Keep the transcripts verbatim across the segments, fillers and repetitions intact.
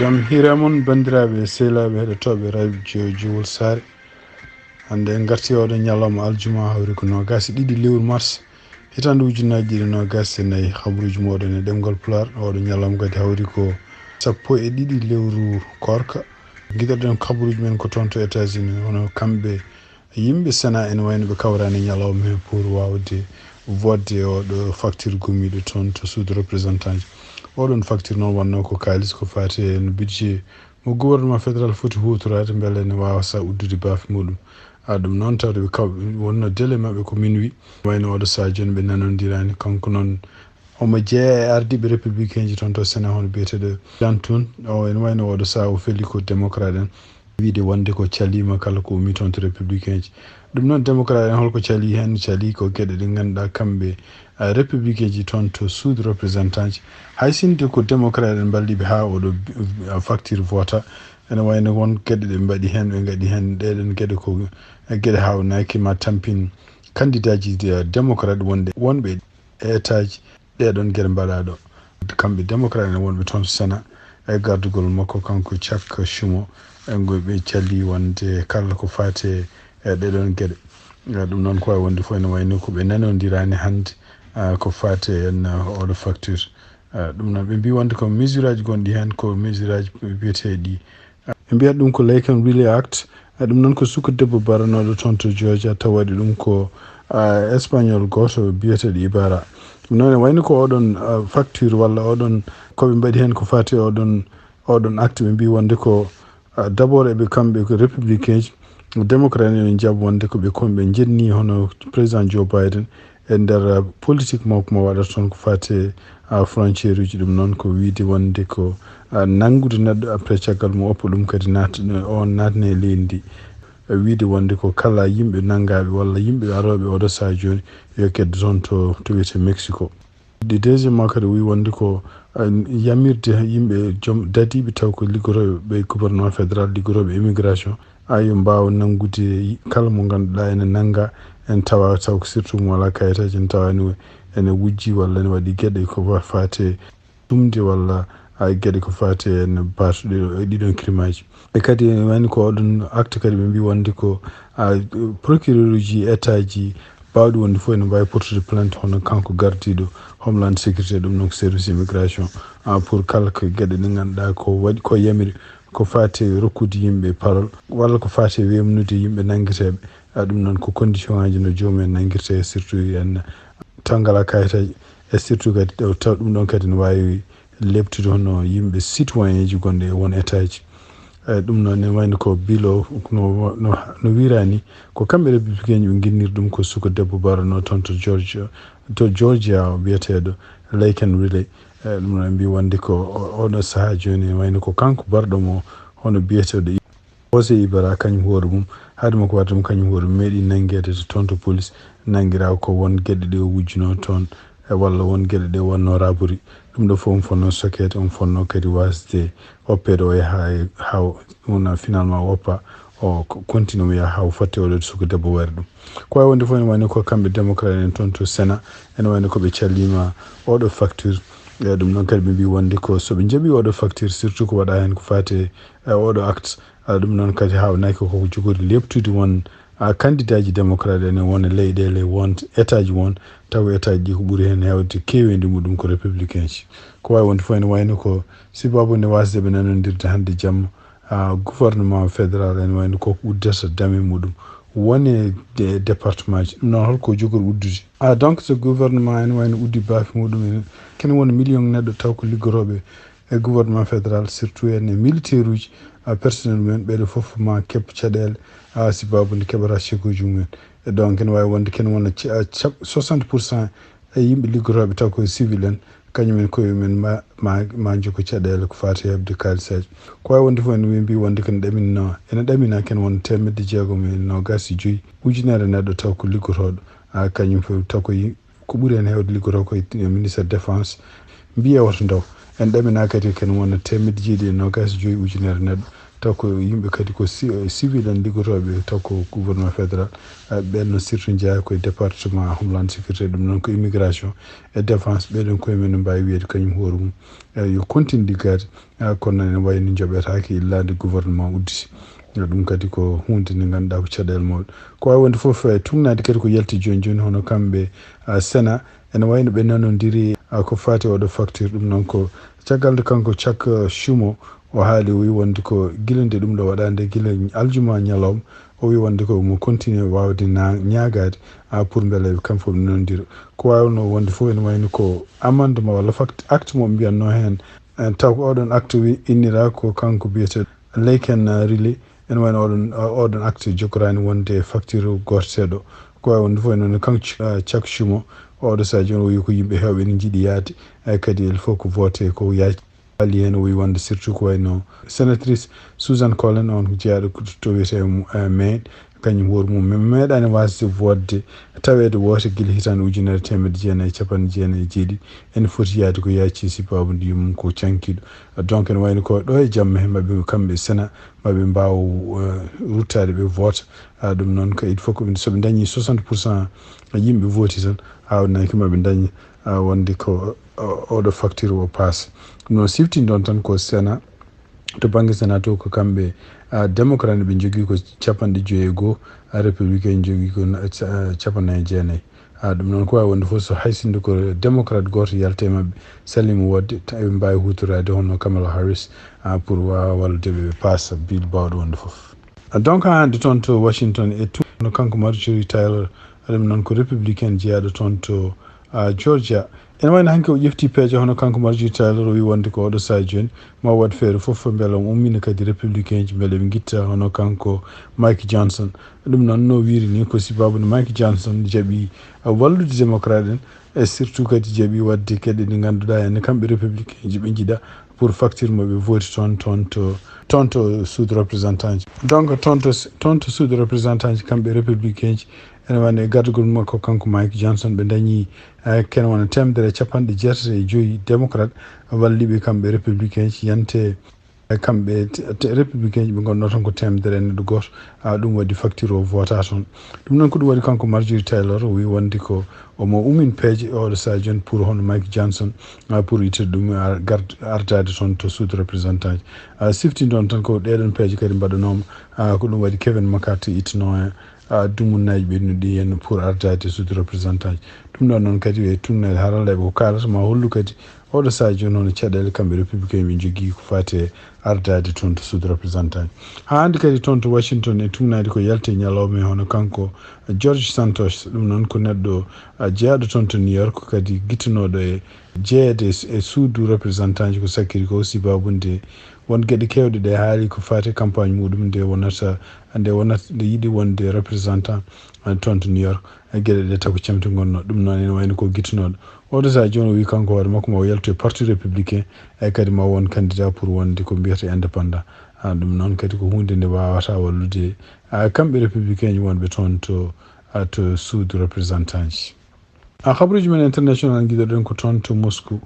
Jam hiire mon, banndiraaɓe, sehilaaɓe, heɗotooɓe radio Jowol Saare. Hannde en ngarti oɗo ñalawma aljuma, hawri ko noogaas e ɗiɗi lewru mars, hitaande ujunnaji ɗiɗi noogaas e nayi. Habaruuji mooɗon e ɗemngal Pulaar, oɗo ñalawma kadi hawri ko sappo e ɗiɗi lewru koorka. Giɗoɗen habaruuji men ko toon to États-Unis, hono kamɓe yimɓe Sénat ene wayno ɓe kawraani ñalawma heen pour waawde vote e oɗo facture gummiiɗo toon to suudu représentant ji. Oɗon facture noon wonnoo ko kaalis ko faati e no budget mo gouvernement fédéral foti huutoraade mbele ene waawa sa uddude baafe muɗum. A ɗum noon tawde ɓe kaw wonnoo délai maɓɓe ko minuit. Wayno oɗo sahaa jooni ɓe nanondiraani, kanko noon omo jeeya e ardiiɓe républicain ji toon to Sénat, hono biyeteeɗo Dantoun. O ene wayno oɗo sahaa o feli ko démocrate en, wiide wonde ko caliima kala ko ummi toon to républicain ji. Ɗum noon démocrate en holko cali heen? Cali ko geɗe ɗe ngannduɗaa kamɓe, a, républicain ji toon to suudu représentant ji. Hay sinde ko démocrate en mballiɓe haa oɗo bi-, a, facture vota, ene wayno won geɗe ɗe mbaɗi heen, ɓe ngaɗi heen ɗeɗon geɗe ko, e, geɗe haawnaki ma tampin candidat ji de-, démocrate wonde, wonɓe e état ji ɗeɗon geɗe mbaɗaɗo. Kamɓe démocrate en wonɓe toon to Sénat e gardugol makko kanko Chuck Schumer, e ngo ɓe cali wonde kala ko faati e ɗeɗon geɗe. E ɗum noon ko wawi wonde fof ene wayno ko ɓe nanondiraani hannde, a, ko faati en, a, oɗo facture. A, ɗum noon ɓe mbi wonde ko mesure aji gonɗi heen ko mesure aji biyeteeɗi, ɓe mbiyata ɗum ko Laken Riley Act. E ɗum noon ko suka debbo baranooɗo toon to Georgia, tawa waɗi ɗum ko, a, Espagnol gooto biyeteeɗo Ibarra. Ɗum noon ene wayno ko oɗon, a, facture walla oɗon ko ɓe mbaɗi heen ko faati oɗon, oɗon acte ɓe mbi wonde ko, a, d'abord eɓe kamɓe ko républicain ji, démocrate en ene njaɓa wonde ko ɓe kon ɓe njenni hono président Joe Biden e nder, a, politique makko mo waɗata toon ko faati, a, frontière uji. Ɗum noon ko wiide wonde ko, a, nanngude neɗɗo après caggal mo oppa ɗum kadi naat-, on naatne e leydi ndi. E wiide wonde ko kala yimɓe nanngaaɓe walla yimɓe arooɓe oɗo sahaa jooni yo keddo toon to, to wiyetee Mexico. Ɗi deuxièmement kadi o wi wonde ko, a, yamirde yimɓe joom dadiiɓe taw ko liggotooɓe ɓe gouvernement fédéral, liggotooɓe immigration, a, yo mbaaw nanngude kala mo ngannduɗaa ene nannga, en tawa taw ko surtout mo alaa kayitaaji, en tawa ene, ene wujji walla ene waɗi geɗe ko wa-, faate tumde walla, a, geɗe ko faate en baatuɗe e ɗiɗon crime aji. E kadi ene wayno ko oɗon acte kadi ɓe mbi wonde ko, a, procureur uji état ji baawɗi wonde fof ene mbaawi portude plainte hono kanko gardiiɗo Homeland Security, ɗum noon ko service immigration, a, pour kala ko geɗe ɗe ngannduɗaa ko waɗi ko yamiri ko faati e rokkude yimɓe parole walla ko faati e weemnude yimɓe nanngeteeɓe. A, ɗum noon ko condition aji no joomum en nanngirtee, surtout en taw ngalaa kayitaaji, e surtout kadi taw, taw ɗum ɗon kadi no waawi leɓtude hono yimɓe citoyen ji gonɗi e won état ji. E ɗum noon ne wayno ko bilo no, no, no wiiraani, ko kamɓe républicain ɓe nginniri ɗum ko suka debbo baranoo toon to Georgia, to Georgia o biyeteeɗo Laken Riley. E ɗum noon mbi wonde ko o-, oɗo sahaa jooni wayno ko kanko barɗo mo hono biyeteeɗo Jose Ibarra, kañum hoore mum, haade makko waɗde ɗum, kañum hoore mum meeɗi nanngeede to toon to police, nanngiraa ko won geɗe ɗe o wujjunoo toon, e walla won geɗe ɗe wonnoo raabori. Ɗum ɗo fof omo fonnoo sokeede, omo fonnoo kadi waasde oppeede o yaha e haa o, ɗum wona finalement o oppa, o ko-, continue omo yaha haa o fotte oɗo suka debbo wayre ɗum. Ko wawi wonde fof ene wayno ko kamɓe démocrate en toon to Sénat, ene wayno ko ɓe caliima oɗo facture. E ɗum noon kadi ɓe mbi wonde ko so ɓe njaɓi oɗo facture, surtout ko waɗa heen ko faati e oɗo acte, a, ɗum noon kadi haawnaki ko, ko jogori leɓtude won, a, candidat ji démocrate ene wona leyɗeele won, état ji won, tawa état ji ɗi ko ɓuri heen heewde keeweendi muɗum ko républicain ji. Ko wawi wonde fof ene wayno ko sibabu nde waasde ɓe nanondirde hannde jamma, a, gouvernement fédéral ene wayno ko uddata dame muɗum wone de-, département ji. Ɗum noon holko jogori uddude? A, donc so gouvernement ene wayno uddi baafe muɗum en, kene wona million neɗɗo taw ko liggotooɓe e gouvernement fédéral, surtout en e militaire uji, a, personnel mumen, ɓeɗo fof ma keɓ caɗeele, a, sibabu nde keɓata chèque uji mumen. E donc ene wawi wonde kene wona ci-, a, cap-, soixante pour cent e yimɓe liggotooɓe taw ko civil en, kañum en koye mumen ma, ma, ma jokku caɗeele ko faati heɓde kaalisaaji. Ko wawi wonde fof ene mbi wonde kene ɗaminno, ene ɗamina kene wona teemedde jeegom e noogaas e joyi ujunere neɗɗo taw ko liggotooɗo, a, kañum fof taw ko yi-, ko ɓuri heen heewde liggotoo ko e ministère défense. Mbiye woto ndaw. En ɗaminaa kadi ko ene wona teemedde jeeɗiɗi e noogaas e joyi ujunere neɗɗo Taw ko yimɓe kadi ko ci-, civil en liggotooɓe, taw ko gouvernement fédéral, eh, ɓen no surtout jeyaa koye département Homeland Sécurité, ɗum noon ko immigration e défense, ɓeɗon koye men no mbaawi wiyeede kañum hoore mum, eh, yo continue liggaade, eh, kono noon ene wayi no njoɓetaake illa nde gouvernement udditi. Eh, ɗum kadi ko huunde nde ngannduɗaa ko caɗeele mawɗe. Ko waawi wonde fof, eh, tugnaade kadi ko yalti jooni jooni, hono kamɓe, eh, Sénat, ene wayi no ɓe nanondiri, eh, ko faati oɗo facture, ɗum noon ko caggal nde kanko Chuck, eh, Schumer, o haali, o wi wonde ko gila nde ɗum ɗo waɗaa nde, gila aljuma ñalawma, o wi wonde ko mo continue waawde na-, ñaagaade, a, pour mbele kamɓe fof ɓe nanondira. Ko waawnoo wonde fof ene wayno ko amendement walla fact-, acte mo ɓe mbiyatnoo heen. Eh, taw ko oɗon acte wi innira ko kanko biyeteeɗo Laken, eh, Riley, ene wayno oɗon, oɗon acte jokkoraani wonde facture gooto seeɗa. Ko waawi wonde fof ene wayno kanko Ch-, eh, Chuck Schumer, oɗo sahaa jooni o wi ko yimɓe heewɓe ene njiɗi yaade, eh, kadi il faut ko vote ko yaaji. Haalii heen, o wi wonde surtout ko wayno sénatrice Susan Collins, on ko jeyaaɗo ko to wiyetee, eh, Maine, kañum hoore mum me-, meeɗaani waasde wootde, taweede woote gila hitaande ujunere teemedde jeenayi e capanɗe jeenayi e jeeɗiɗi, ene foti yaade ko yaaccii sipaabu ndi mum ko cankiiɗo. Donc, ene wayno ko ɗo e jamma he maɓɓe kamɓe Sénat, maɓe mbaaw, eh, ruttaade ɓe vote. Ah, ɗum noon ko il faut ko ɓe, so ɓe ndañii soixante pour cent yimɓe vote tan, aawnaaki maɓe ndaña, ah, wonde ko, o-, oɗo facture o passe. Ɗum noon siftinɗon tan ko Sénat, to bannge Sénat to ko kamɓe, ah, démocrate ɓe njogii ko capanɗe joyi e goo, ah, républicain njogii ko na-, ca-, capanɗe nayi e jeenayi. Ah, ɗum noon ko waawi wonde fof so hay sinno ko démocrate gooto yalti e maɓɓe, salii mo wootde, ta-, eɓe mbaawi huutoraade hono Kamala Harris, ah, pour waawa wallude ɓe, ɓe paasa bill baawɗo wonde fof. Ah, donc, haa hannde toon to Washington e tu-, no kanko Marjorie Taylor, ɗum noon ko républicain jeyaaɗo toon to, ah, Georgia. Ene wayno hanki o ƴefti peeje hono kanko Marjorie Taylor, o wi wonde ko oɗo sahaa jooni ma o waɗ feere fof mbele o ummina kadi républicain ji mbele ɓe ngitta hono kanko Mike Johnson. Ɗum noon no wiiri ni ko sibaabu nde Mike Johnson jaɓi, ah, wallude démocrate en, e surtout kadi jaɓi waɗde geɗe ɗe ngannduɗaa heen kamɓe républicain ji ɓe njiɗa pour facture mo ɓe vote toon, toon to, toon to suudu représentant ji. Donc, toon to, toon to suudu représentant ji kamɓe républicain ji, ene wayno e gardagol makko kanko Mike Johnson, ɓe ndañi, eh, kene wona teemedere e capanɗe jeetati e joyi démocrate walliɓe kamɓe républicain ji, yante e kamɓe te-, te-, républicain ji ɓe ngonnoo toon ko teemedere e neɗɗo gooto, ah, ɗum waɗi facture o vote toon. Ɗum noon ko ɗum waɗi kanko Marjorie Taylor o wi wonde ko omo ummin peeje oɗo sahaa jooni pour hono Mike Johnson, ah, pour ittude ɗum, ah, gard-, ardaade toon to suudu représentant ji. Ah, siftinɗon tan ko ɗeɗon peeje kadi mbaɗanooma, ah, ko ɗum waɗi Kevin McCarthy ittanoo heen, ah, dumunnaaji ɓennuɗi heen pour ardaade suudu représentant ji. Ɗum ɗon noon kadi e tugnaade haralleeɓe ko kaalata ma hollu kadi oɗo sahaa jooni hono caɗeele kamɓe républicain ɓe njogii ko faati e ardaade toon to suudu représentant ji. Haa hannde kadi toon to Washington e tugnaade ko yalti e ñalawma e hono kanko George Santos, ɗum noon ko neɗɗo, ah, jeyaaɗo toon to New York, kadi gittanooɗo e jeyeede e, e suudu représentant ji ko sakkiri ko, sibaabu nde won geɗe keewɗe ɗe haali ko faati e campagne muɗum nde wonata, nde wonata, nde yiɗi wonde représentant, ah, toon to New York. E geɗe ɗe taw ko camti ngonnoo. Ɗum noon ene wayno ko gittanooɗo. Oɗo sahaa jooni o wi kanko hoore makko ma o yaltu e parti républicain, e kadi ma won candidat pour wonde ko mbiyata indépendant. Ah, ɗum noon kadi ko huunde nde waawata wallude, ah, kamɓe républicain ji wonɓe toon to, ah, to suudu représentant ji. Ah, habaruuji men international ngiɗoɗen ko toon to Moscou.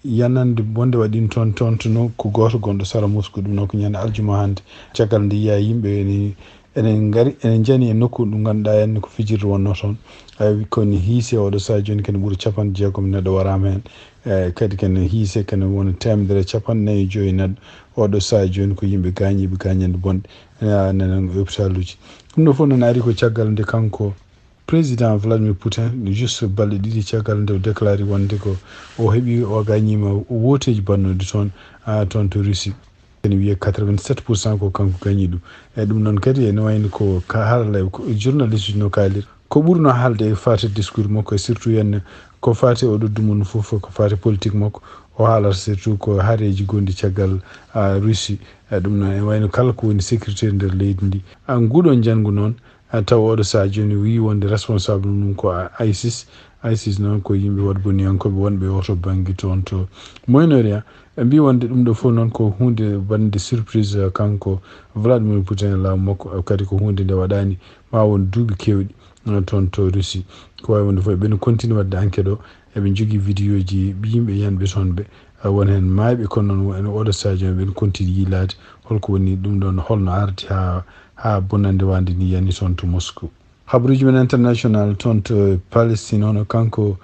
Yanande bonde waɗi toon, toon to nokku gooto gonɗo sara Moscou, ɗum noon ko ñande aljuma hannde. Caggal nde yiya yimɓe ene, ene ngari, ene njani e nokku ɗum ngannduɗaa heen ko fijirde wonnoo toon. Ay, ko ne hiise oɗo sahaa jooni kene ɓuri capanɗe jeegom neɗɗo waraama heen. Eh, kadi kene hiise kene wona teemedere e capanɗe nayi e joyi neɗɗo. Oɗo sahaa jooni ko yimɓe gaañiiɓe gaañanɗe bonɗe. Eh, nenen hôpitaluuji. Ɗum ɗo fof noon ari ko caggal nde kanko président Vladimir Putin, juste balɗe ɗiɗi caggal nde o déclari wonde ko o heɓi, o gañiima wooteeji baɗnooɗi toon, ah, toon to Russie. Ene wiyee quatre-vingt-sept pour cent ko kanko gañi ɗum. E ɗum noon kadi ene wayno ko ka haralleeɓe, ko journaliste uji no kaalir. Ko ɓurno haalde e faati discours makko, e surtout heen ko faati oɗo dumunna fof, ko faati politique makko. O haalata surtout ko hareeji gonɗi caggal, ah, Russie. E ɗum noon ene wayno kala ko woni sécurité nder leydi ndi. Ah, nguɗo njanngu noon, ah, tawa oɗo sahaa jooni wi wonde responsable mum ko, ah, ISIS. ISIS noon ko yimɓe waɗboniyankooɓe wonɓe oto bannge toon to Moyen-Orient. Ɓe mbi wonde ɗum ɗo fof noon ko huunde waɗnde surprise, ah, kanko Vladimir Putin e laamu makko, ah, kadi ko huunde nde waɗaani ma won duuɓi keewɗi, ah, toon to Russie. Ko waawi wonde fof eɓe continue waɗde enquête o, eɓe njogii vidéo ji yimɓe yanɓe toon ɓe, Won heen maayɓe, kono noon en oɗo sadio ɓen konti yiilaade holko woni ɗum ɗoon, holno ardi haa haa bonannde wande ni yani toon to Moscou. Habruji men international toon to Palestine, hono kanko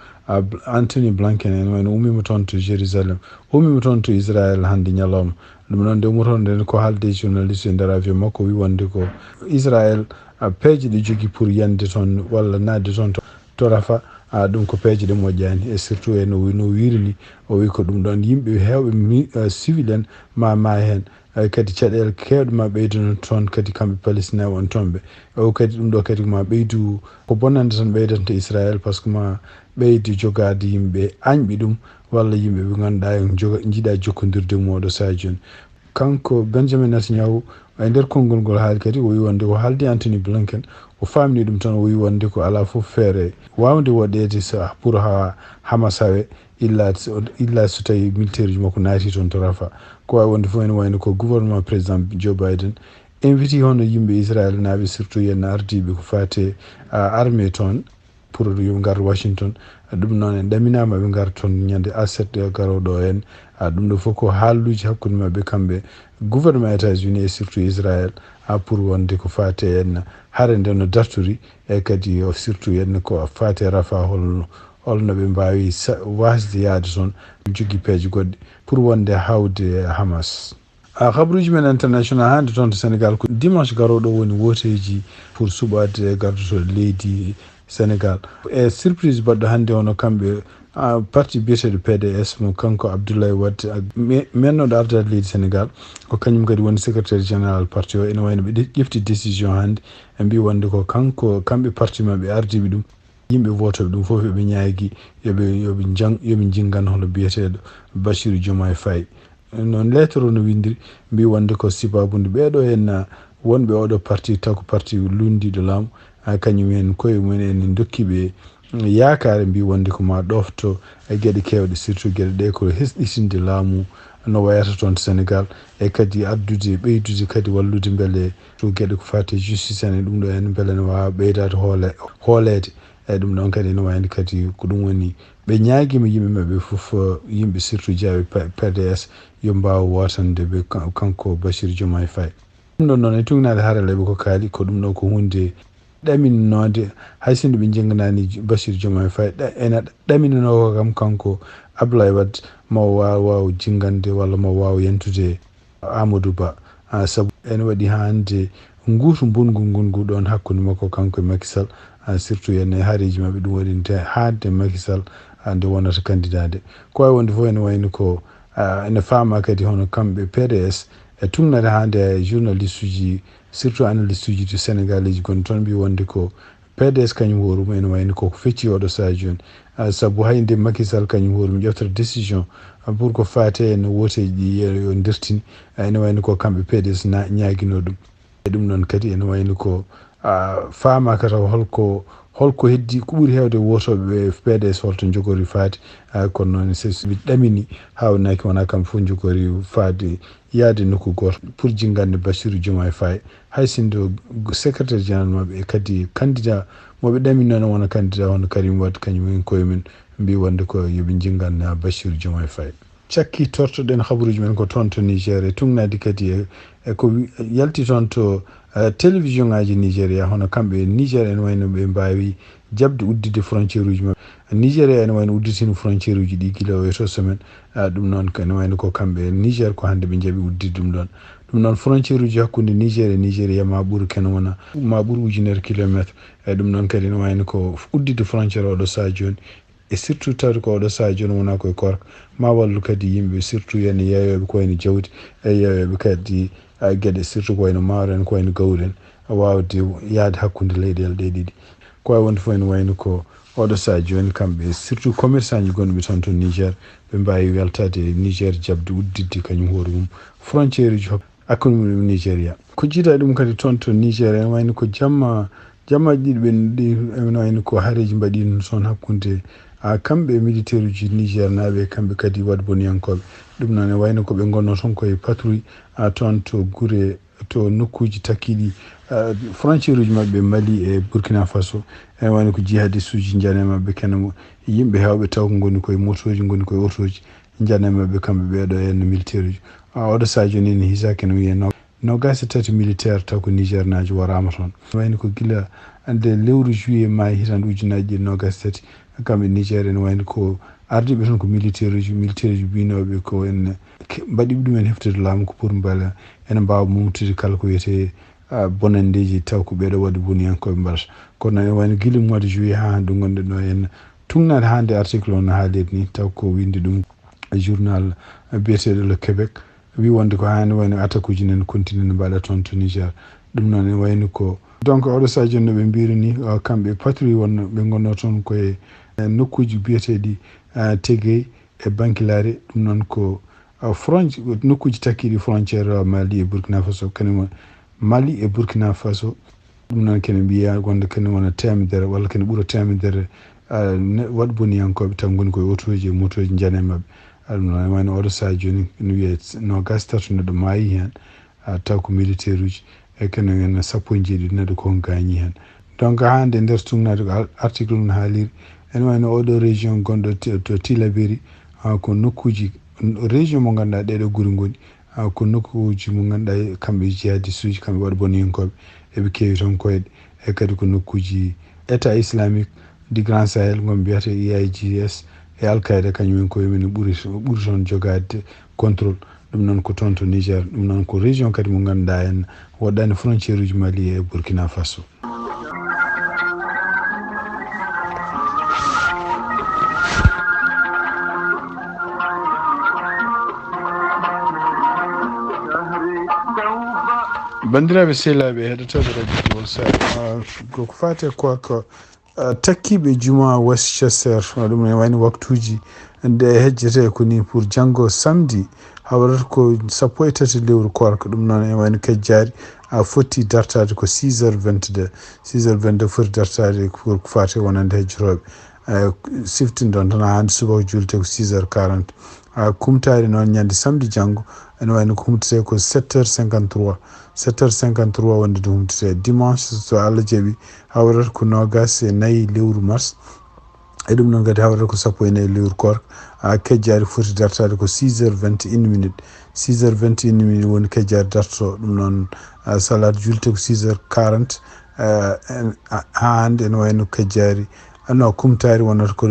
Anthony Blinken en wayno ummima toon to Jérusalem, ummima toon to Israël hannde ñalawma. Ɗum noon nde ummotoon nden ko haalde e journaliste e nder avion makko, wi wonde ko Israël peeje ɗe jogi pour yande toon walla naatde toon to Rafa. Ɗum ko peeje ɗe moƴƴaani, e surtout e no no wiiri ni, o wi ko ɗum ɗoon yimɓe heewɓe civil en ma ma heen. Kadi caɗeele keewɗe ma ɓeyduno toon kadi kamɓe palestinaaɓe on toon ɓe. O kadi ɗum ɗo kadi ma ɓeydu ko bonnande tan ɓeydanta Israël, par ce que ma ɓeydu jogaade yimɓe añɓe ɗum walla yimɓe ɓe ngannduɗaa en jiɗa jokkondirde mum oɗo sadio ni. Kanko Benjamin Netanyahu, e nder konngol ngol haali kadi o wi wonde ko haaldi Anthony Blinken, o faamini ɗum tan, o wi wonde ko alaa fof feere waawde waɗeede pour haa Hamas hawe, illa illa so tawi militaire uji makko naati toon to Rafa. Ko wawi wonde fof ene wayno ko gouvernement président Joe Biden inviti hono yimɓe Israël naaɓe, surtout yenna ardiɓe ko fate armée toon pour yo ngar Washington. Ɗum noon en ɗaminama ɓe ngar toon ñande aset garoɗo en. Ɗum ɗo fof ko haalluji hakkude maɓɓe kamɓe gouvernement États-Unis et surtout Israël, pour wonde ko fate en hare nde no dartori, e kadi o surtout en ko fate Rafa holno holno ɓe mbawi wasde yaade toon, jogi peeje goɗɗe pour wonde hawde Hamas. A habruji men international hande toon to Sénégal ko dimanche garoɗo woni woteji pour suɓade gardoto leydi Sénégal. E surprise baɗɗo hande hono kamɓe parti biyeteɗo P D S mo kanko Abdoulaye Wade mennoɗo ardade leydi Sénégal, ko kañum kadi woni secrétaire général parti o. Ene wayno ɓe ƴefti décision hande, ɓe mbi wonde ko kanko kamɓe parti maɓɓe ardiɓe ɗum. Yimɓe votoɓe ɗum fof eɓe ñaagi yoɓe yoɓe jang yoɓe jingan hono biyeteɗo Bassirou Diomaye Faye. Noon lettre o no windiri, mbi wonde ko sibabude ɓeɗo henna wonɓe oɗo parti taw ko parti lundiɗo laamu, kañum en koye mumen en dokkiɓe yaakaare, mbi wonde ko ma ɗofto e geɗe kewɗe, surtout geɗe ɗe ko hesɗitinde laamu no wayata toon to Sénégal, e kadi addude ɓeydude kadi wallude beele to geɗe ko fate justice en e ɗum ɗo en beele ne wawa ɓeydade hoole hooleede. Eyyi ɗum ɗon kadi ene wayno kadi ko ɗum woni ɓe ñaagiima yimɓe maɓɓe fof, yimɓe surtout jaaɓe P D S yo mbaaw wootande ɓe kanko Bassirou Diomaye Faye. Ɗum ɗon noon e tugnaade haralleeɓe ko kaali ko ɗum ɗo ko huunde ɗaminnoode, hay sinno ɓe njennganaani Bassirou Diomaye Faye, ena ɗaminanoo kam kanko Abdoulaye Wade ma o waaw waaw jinngande walla ma o waaw yentude Amadou Ba. Sabu ene waɗi hannde nguutu mbonngu ngungu ɗoon hakkunde makko kanko e Macky Sall, surtout ene haareeji maɓɓe ɗum waɗi nde haaɗde Macky Sall nde wonata candidat nde. Ko wawi wonde fof ene wayno ko ene faama kadi hono kamɓe P D S e tugnata hannde journaliste uji, surtout analyste uji to Sénégal eji gonɗi toon mbi wonde ko P D S kañum hoore mum ene wayno koko fecci oɗo sahaa jooni. Sabu hay nde Macky Sall kañum hoore mum ƴeftata décision pour ko fate e no woteji ɗi yo ndertin, ene wayno ko kamɓe P D S na ñaagino ɗum. E ɗum noon kadi ene wayno ko faamaka taw holko holko heddi ko ɓuri heewde wotoɓe P D S holto jogori faade. Kono noon so ɓe ɗamini hawnaki wona kamɓe fof jogori faade yaade nokku gooto pour jinngande Bassirou Diomaye Faye, hay sinno secrétaire général maɓɓe e kadi candidat mo ɓe ɗaminno ne wona candidat hono Karim Wade, kañum en koye mum mbi wonde ko yoɓe jinngane Bassirou Diomaye Faye. Cakki tortoɗen habaruuji men ko toon to Niger e tugnaade kadi e e ko yalti toon to télévision ngaji Nigeria, hono kamɓe Niger ene wayno ɓe mbawi jaɓde udditde frontière uji maɓɓe. Nigeria ene wayno udditino frontière uji ɗi gila o yeto semaine. Ɗum noon ene wayno ko kamɓe Niger ko hannde ɓe jaɓi udditde ɗum ɗon. Ɗum noon frontière uji hakkunde Niger e Nigeria ma ɓuur kene wona ma ɓuur ujunere kilométre. E ɗum noon kadi ene wayno ko udditde frontière oɗo sahaa jooni. E surtout tawde ko oɗo sahaa jooni wona koye koorka ma wallu kadi yimɓe surtout ene yeeyoɓe ko wayno jawdi e yeeyoɓe kadi geɗe surtout ko wayno maaro en ko wayno gawri en wawde yaade hakkunde leyɗele ɗe ɗiɗi. Ko wawi wonde fof ene wayno ko oɗo sahaa jooni kamɓe surtout commerçant ji gonɓe toon to Niger ɓe mbawi weltade e Niger jaɓde udditde kañum hoore mum frontière uji hakkunde mum e Nigeria. Ko jiida ɗum kadi toon to Niger ene wayno ko jamma jammaji ɗiɗi ɓen ɗi ene wayno ko hareji mbaɗino toon hakkunde kamɓe e militaire uji Niger naaɓe e kamɓe kadi waɗboniyankoɓe. Ɗum noon e wayno ko ɓe gonno toon koye patrouille toon to gure to nokkuji takkiɗi frontière uji maɓɓe Mali e Burkina Faso. Ene wayno ko jihadiste uji jane maɓɓe kene yimɓe hewɓe taw ko goni koye motoji goni koye otoji. Njane maɓɓe kamɓe ɓeeɗo en militeeruji. Oɗo saha jooni en hisaaki no wiye no, noogaas e tati militeer taw ko Nigeernaajo waraama toon. Wayno ko gila nde lewru juillet maayi hitaande ujunaaji ɗiɗi noogaas e tati, kamɓe Niger en wayno ko ardiiɓe toon ko militeeruji, militeeruji mbinooɓe ko en mbaɗi ɗum en heftude laamu ko pour mbele ene mbaawa mumtude kala ko wiyetee bonanndeeji taw ko ɓeeɗo waɗi boniyankooɓe mbaɗata. Kono noon ene wayno gila mois de juillet haa hannde ngonɗen ɗo en tugnaade haa nde article o no haaliri ni taw ko winndi ɗum journal biyeteeɗo le Québec, wi wonde ko haa hannde wayno attaque uji nene continue ne mbaɗa toon to Niger. Ɗum noon ene wayno ko donc oɗo saha jooni no ɓe mbiri ni kamɓe patrouille wonno ɓe ngonno toon koye nokkuuji biyeteeɗi Tegué e Bankilare. Ɗum noon ko fronti nokkuuji takkiiɗi frontiére Mali e Burkina Faso, kañum Mali e Burkina Faso. Ɗum noon kene mbiya wonde kene wona teemedere walla kene ɓura teemedere waɗ boniyankooɓe taw ngoni koye otooji e motooji njane maɓɓe. Ɗum noon wayno oɗo saha jooni no wiye noogaas tato neɗɗo maayi heen, taw ko militeeruji e kene wiyana sappo e jeeɗiɗi neɗɗo ko gaañi heen. Donc hannde nder tugnaade ko article no haaliri ene wayno oɗo région gonɗo to Tillabéri, ko nokkuuji région mo ngannduɗaa ɗeɗo guri ngoni ko nokkuuji mo ngannduɗaa kamɓe jihadiste uji kamɓe waɗa boniyankooɓe eɓe keewi toon koyɗe e kadi ko nokkuuji état islamique du grand sahel ngon mbiyata E I G S e Al Qaeda kañum en koye men ɓuri ɓuri toon jogaade contrôle. Ɗum noon ko toon to Niger, ɗum noon ko région kadi mo ngannduɗaa en woɗɗani frontière uji Mali e Burkina Faso. Banndiraaɓe sehilaaɓe heɗotooɓe radio Jowol Sare, ko ko faati e ko takkiiɓe juma Westchester, ɗum ne wayno waktuuji nde hejjetee ko ni pour janngo samedi, hawrata ko sappo e tati lewru koorka. Ɗum noon e wayno kejjaari a foti dartaade ko six heures vingt-deux, six heures vingt-deux foti dartaade pour ko faati wonande hejjotooɓe. Siftin ɗon tan haa hannde subaka juulde ko six heures quarante. Kumtaari noon ñande samedi janngo ene wayno ko humtete ko sept heures cinquante-trois, sept heures cinquante-trois wonde nde humtete. Dimanche so Allah jaɓi hawrata ko noogaas e nayi lewru mars. E ɗum noon kadi hawrata ko sappo e nayi lewru koorka. Kejjaari foti dartaade ko six heures vingt et une minutes, six heures vingt et une minutes woni kejjaari dartoto. Ɗum noon salaat juulde ko six heures quarante. Haa hannde ene wayno kejjaari no kumtaari wonata ko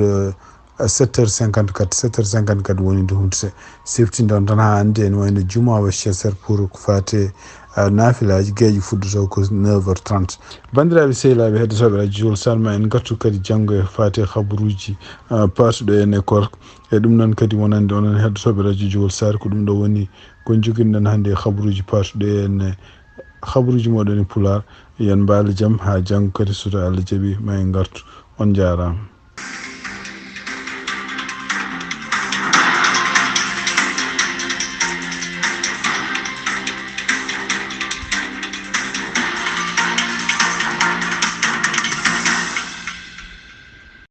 sept heures cinquante-quatre, sept heures cinquante-quatre woni nde humtete. Siftin ɗon tan haa hannde ene wayno juma Westchester pour ko faati naafilaaji geeƴe fuddoto ko neuf heures trente. Banndiraaɓe sehilaaɓe heɗotooɓe radio Jowol Sare, ma en ngartu kadi janngo e faati habaruuji paatuɗo en e koorka. E ɗum noon kadi wonande onon heɗotooɓe radio Jowol Sare, ko ɗum ɗo woni ko njoginɗen hannde e habaruuji paatuɗo en e habaruuji moɗon e pulaar. Yon mbaal jam haa janngo kadi so Allah jaɓi ma en ngartu. On njaaraama.